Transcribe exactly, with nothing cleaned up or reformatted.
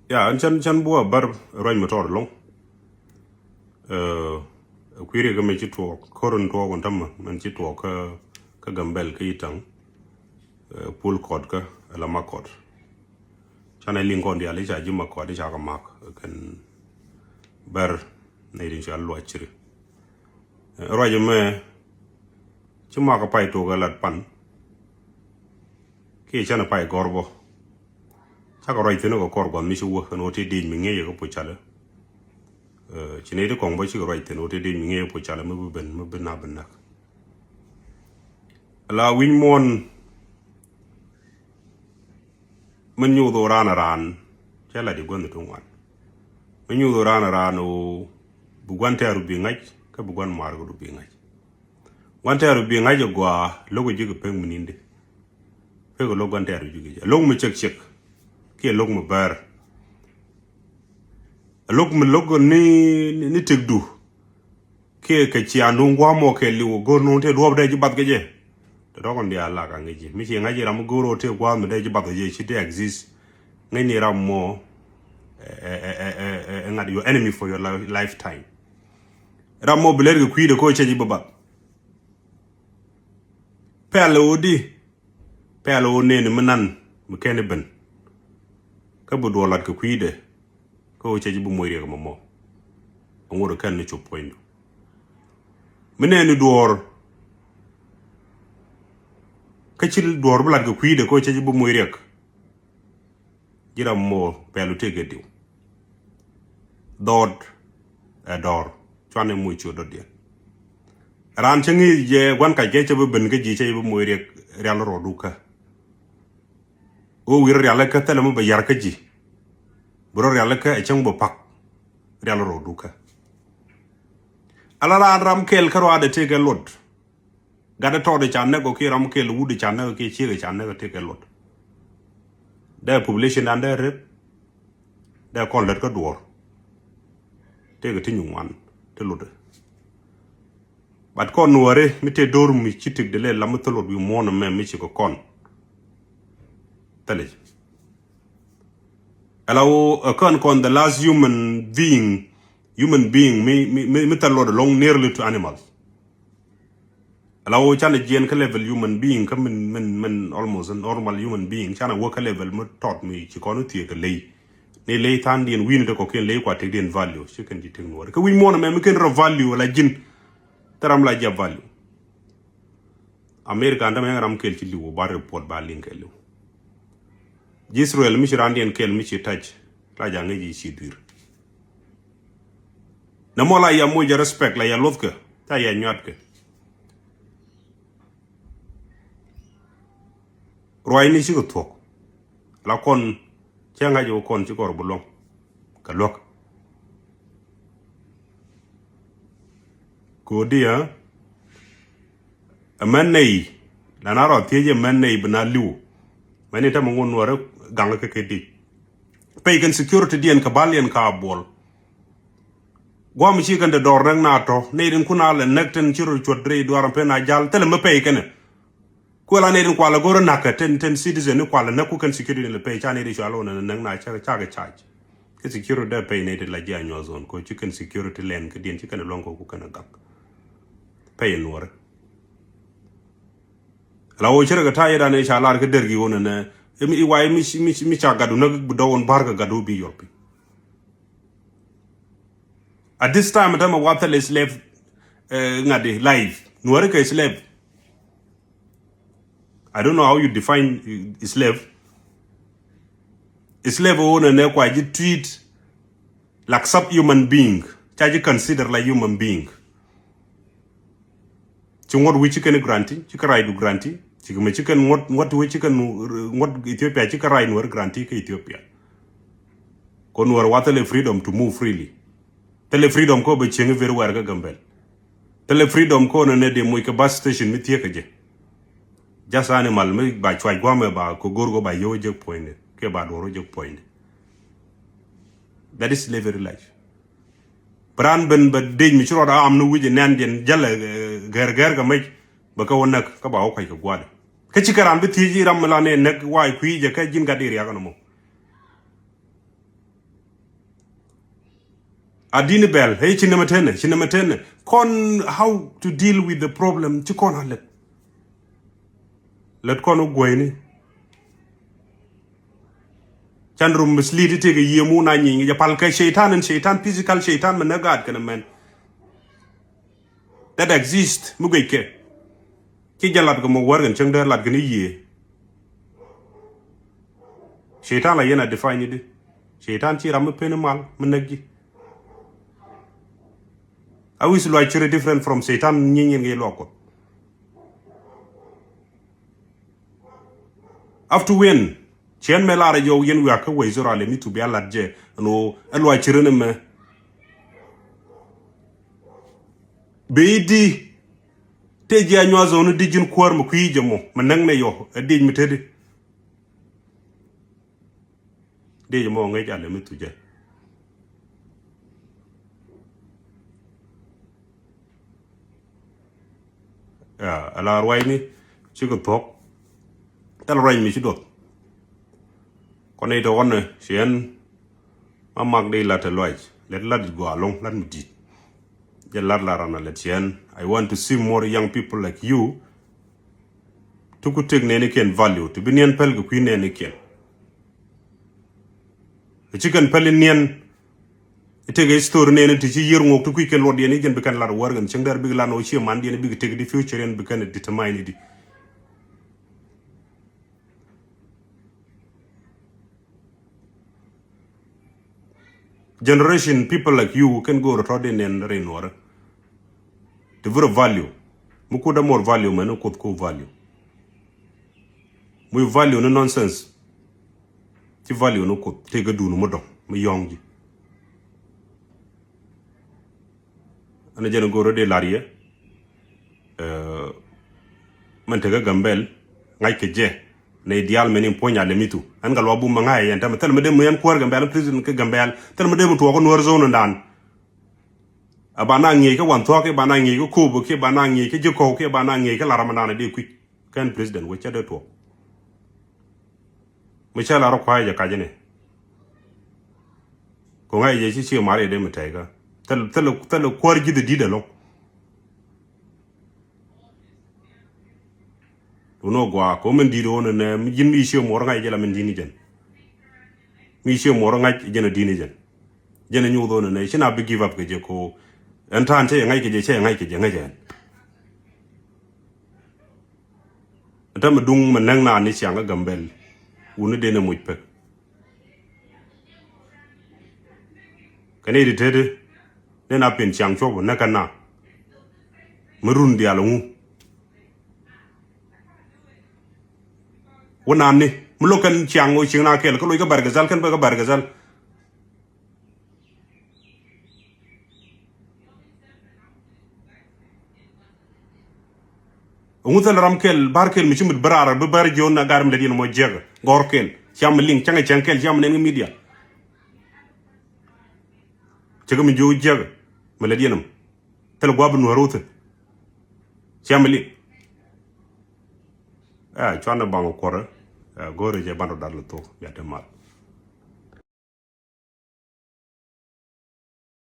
Ya, ɛn cän, cän buɔ bär ruac mi tɔɔr lɔŋ. Ɛ kui̱ riɛk mi ci tuɔɔk, ko̱r in tuɔɔk in tämɛ, min ci tuɔɔk kä, kä Gambɛl kä Itaŋ. Ɛ pul kɔt kä, ɛ la mak kɔt. Canɛ liŋ kɔn diaal i̱ ca ji̱ mak kɔt i̱ ca kɛ mak, ɛ kɛn bär nɛy tin ca luac ciri. Ɛ ruac mɛ, ci mak kɛ pay tuɔɔk ɛ lat pan. Kiɛ canɛ pay gɔr bɔ. Cakɛ ruac thi̱n kɛ kɔr gua̱th mi ci wä kɛn ɣöö ti dic mi ŋi̱eec kɛ puc calɛ. Ɛ ci nɛy ti kɔŋ bä cikɛ ruac thi̱n ɣöö ti dic mi ŋi̱eec kɛ puc calɛ mi bi ben, mi bi na bi näk. Ala wi̱ny muɔ̱ɔ̱n mi nyuuth ɣöö raan a raan cɛ la di gua̱nh ti ŋuan. Mi nyuuth ɣöö raan a raan ɣöö bi gua̱n tɛɛr bi ŋa̱c kä bi gua̱n maar kɛ du bi ŋa̱c. Gua̱n tɛɛr bi ŋa̱c ɛ gɔaa lo̱k ɛ ji̱ kɛ pek mi ni̱n di. Pek ɛ lo̱k gua̱n tɛɛr bi ji̱ kɛ jɛ lo̱k mi cek cek. Kiɛ lo̱k mi bɛɛr. Ɛ lo̱k mi lo̱k ni, ni, ni tekdu. Kiɛ kɛ ciaŋ nuŋ gua̱a̱m mɔ kɛ liw go̱r nuŋ tëë duɔ̱ɔ̱p dee ji̱ bath kɛ jɛ. Tɛ tɔkɔn diaal lak a ŋi̱ci mi ci ŋa̱c i̱ ram mi go̱r ɣöö tëë gua̱a̱m mi dee ji̱ bath kɛ jɛ ci dee exist. Ŋäcni ram mɔ ɛ, ɛ, ɛ, ɛ, ɛ, ɛ ŋa̱t your enemy for your li-, lifetime. Ram mɔ bi lɛr kɛ kui̱dɛ kä cɛ ji̱ bi bath. Pɛl ɣöö di, pɛl ɣöö neni mi nan mi kɛn i̱ ben. Kä bi duɔl lat kɛ kui̱dɛ kä ɣöö cɛ ji̱ bi moc riɛk mɔmɔ. Aŋot kɛn ni cop puɔ̱nydu. Mi neni duɔɔr kä ci duɔɔr bi lat kɛ kui̱dɛ kä ɣöö cɛ ji̱ bi moc riɛk. Ji̱ ram mɔ pɛl wä tëëk kɛ diw. Dhɔɔt ɛ dɔɔr cuan ɛ moc ciö dɔ̱diɛn. Raan cä ŋi̱i̱c jɛ gua̱n kac kɛ cä bi ben kä ji̱ cä bi moc riɛk rial rɔɔdu kä. Ɣöö wi̱r rial kä thilɛ mi bɛ yar kä ji̱. Bi rɔ rial kä ɛ cäŋ bɛ pak rial rɔɔdu kä. Ala raan ram kɛl kä ruaadɛ tëëk kɛ luɔt. Gat ɛ tɔɔt ɛ ca näk ɔ kiɛ ram kɛl wut ɛ ca näk ɔ kiɛ ciek ɛ ca näk ɔ tëëk kɛ luɔt. Dee population dan dee rep. Dee kɔn lät kä duɔɔr. Tëëk ɛ ti nyu ŋuan ti luɔt ɛ. But kɔn nuɔri mi tëë do̱r mi ci tik de lɛ lam mi thil luɔt wi̱i̱ muɔ̱ɔ̱n ɛmɛ mi ci kɛ kɔn. Thilɛ. Ɛla woo ɛ kään kɔn the last human being, human being mi, mi, mi, mi thil luɔt along nearly to animals. Ala woo canɛ jiɛn kä level human being kä min, min, min almost a normal human being canɛ wä kä level mi tɔt mi ci kɔn wä thiek kɛ ley. Ni ley thandiɛn wi̱i̱ni ti kɔkiɛn ley kua tekdiɛn value ci kɛn ci tek nuɔri kä wi̱i̱ muɔ̱ɔ̱n ɛmɛ mi kɛn rɔ value ala ji̱n. Thil ram la jiap value. America andä mɛ ram kɛl ci li̱w ba report ba liŋ kɛl li̱w. Ji̱ Israel mi ci randiɛn kɛl mi ci tac la jaŋ ŋäc ci dui̱r. Nɛ mɔ la ya moc jɛ respect la ya luɔthkɛ ca ya nyuatkɛ. Ruacni cikɛ thuɔ̱k la kɔn cɛ ŋa̱c wä kɔn ci kɔr bi luɔ̱ŋ kɛ luäk. Kodi ɛ mɛn nɛy la na rɔ thiec ɛ mɛn nɛy bi na li̱w. Mɛn ni tämɛ ŋun nuɔri gaŋ kä kɛ dic. Pɛy kɛn security diɛn kɛ bal yɛn ka buɔl. Guam ci kɛn de dɔr näk na tɔ nɛy din kun a lɛ näk tin ci rɔ cuɔt rɛy duar pɛn a jal thilɛ mi pɛy kɛnɛ. Kuɛ la nɛy din kualɛ go̱rä na̱k kɛ ten, ten citizen ni kualɛ näk ku kɛn security ni lɛ pɛy ca nɛy di cua lɔ nɛ näk na cakɛ cakɛ charge. Kɛ security dee pɛy nɛy di la ji̱ a nyuɔth zone ko ci kɛn security lɛn kä diɛn ci kɛn luɔ̱ŋ ko ku kɛn a gak. Pɛy nuɔrɛ. La woo cɛ rɛ kɛ ta̱a̱ yɛ dan ɛ ca lar kä der gi won nɛ. Imi iway mi, mi, mi ca gadu näk bi dɔwon bar kɛ gadu bi yɔl piny. At this time tämɛ wathɛl slave. Ŋa̱t di life nuɔri kɛ slave. I don't know how you define slave. Slave won nɛ kua ji̱ treat like sub human being. Ca ji̱ consider like human being. Ci ŋuɔ̱t wi̱c ci kɛn guarantee ci kä right du guarantee. Ci kɛ mɛ ci kɛn ŋuɔ̱t, ŋuɔ̱t wi̱c ci kɛn ŋuɔ̱t Ethiopia ci kä right nuɔr guarantee kä Ethiopia. Ko nuɔr wa thilɛ freedom to move freely. Thilɛ freedom ko bɛ cieŋ everywhere kä Gambel. Thilɛ freedom ko nɛ nɛ dee moc kɛ bus station mi thiek kɛ jɛ. Just animal mi ba cuac guamɛ ba ko go̱r ko ba yio̱w jek puɔ̱nyni kɛ ba duɔr jek puɔ̱nyni. That is slavery life. Bi raan ben bɛ dec mi ci rɔɔd a am ni wi̱c ɛ nɛn diɛn jälɛ gɛr gɛr kɛ mec bɛ kɛ wä näk kä ba wä kuac kɛ gua̱dɛ. Kä ci kɛ raan bi thiec i̱ ram mi la nɛ näk wa̱a̱ kui̱ jɛ kɛ ji̱n gat i̱ riakä nɔmɔ. A dini bɛl, hey, ci nɛmɛ tenɛ, ci nɛmɛ tenɛ. Kɔn how to deal with the problem, ci kɔn a lät. Lät kɔn wä guɛyni. Can rum mislead itek a yie mu na nyiny, jɛ pal kɛ shaitan and shaitan, physical shaitan, mɛ nɛ gaat kɛnɛ mɛn. That exist, mi guic kɛ. Ci jɛ lat kɛ mɔ wär kɛn cäŋ dee lat kɛn i̱ yiëë. Shaitan la yɛn a define di. Shaitan ci ram mi pen i̱ mal mi näk ji̱. A wi̱c luac ciri different from shaitan nyi nyin kɛ luak kuɔth. Up to when? Ciɛn mɛ lar a jɔw yɛn wiak kä wec zora lɛ mi tu bia lat jɛ. Ɛn ɣöö ɛ luac ciri ni mɛ. Bi di tëë ji̱ a nyuath zoni di ji̱n kuäär mi kui̱ jɛ mɔ mi näk nɛ yɔ ɛ diec mi teti. Diec mɔ ŋäc alɛ mi thucɛ. Ya, ala ruacni cikɛ thuɔ̱k. Thil ruac mi ci duɔth. Kɔn i̱ tɔkɔn ni ciɛn ma mak di lat ɛ luac lɛt lat it gɔaa loŋ lat mi di̱t. Jɛ lat la ran a lɛ tiɛn. I want to see more young people like you. Ti ku tek nɛɛni kiɛn value ti bi niɛn päl kɛ kui̱ nɛɛni kiɛn. Ti ci kɛn päl in niɛn. I tek history nɛɛni ti ci yier ŋok ti kui̱ kɛn luɔt diɛn i jɛn bi kɛn lat wär kɛn cieŋ dɛr bik lan o cie man diɛn bik tek di future in bi kɛn determine di. Generation people like you kɛn go̱o̱r tɔ̱ di nɛn rin wärä. Ti vurɛ value. Mi kut dä more value mɛn ni kuth ku value. Mi value ni nonsense. Ci value ni kuth tëë kä duun mi dɔ̱ŋ mi yɔ̱ŋ ji̱. Ɛn jɛn go̱o̱r di lar yɛ. Mɛn tekä Gambɛl ŋa̱ckɛ jɛ nɛy diaal mɛn in puɔ̱ny alɛmithu. Ɛn kɛ luɔk bum mɛ ŋa̱c yɛn tɛmɛ thil mɛ dee mɛ yɛn kuäär Gambɛl, president kä Gambɛl, thil mɛ dee mɛ tuɔɔk kä Nuäär zone dan. A ba na ŋi̱i̱c kä Wanthɔk, kä ba na ŋi̱i̱c kä Kobo, kä ba na ŋi̱i̱c kä Jikɔw, kä ba na ŋi̱i̱c kä Laram dan dee kui̱c. Kɛn president wec cɛ dee tuɔɔk. Mi cä la rɔ kuay jɛ kacä ni. Ko ŋa̱c jɛ ci ci mari dee mi tɛy kä. Thil, thil, thil kuäär ji̱th di̱t ɛlɔŋ. Duno gua ko min di̱t won nɛ, mi ji̱n mi ci muɔr ŋa̱c jɛ la min di̱n jɛn. Mi ci muɔr ŋa̱c jɛn a di̱n jɛn. Jɛn a nyuth won nɛ, ci na bi give up kɛ jɛ ko. Ɛn ta̱a̱n cɛ yɛ ŋa̱c kɛ jɛ, cɛ yɛ ŋa̱c kɛ jɛ, ŋa̱c jɛ ɛn. Tä mi duŋ mi näk naan ni ciaŋ kä Gambɛl. Wuni den ɛ muc pek. Kɛ ni ti teti ni na pin ciaŋ cuɔp näk kä na. Mi run diaal ŋu. Wä naan ni mi lo̱k kɛn ciaŋ wä cieŋ na kɛl kä loc kä Bargazal kɛn bä kä Bargazal. Ŋu thil ram kɛl bar kɛl mi ci mit bär ar bi bär jiɔn na gar mi lɛ diɛn mɔ jiɛk gɔr kɛl ciam mi liŋ cäŋ cäŋ kɛl ciam mi nɛn ŋi media. Cɛ kɛ mi jiɔ jiɛk mi lɛ diɛn mɔ thil guap bi nuɔr wuthin ciam mi liŋ. Ɛ cuan ni baŋ kuɔrɛ. Ɛ go̱o̱ri jɛ ban rɔ dar lɛ thok bia te mal.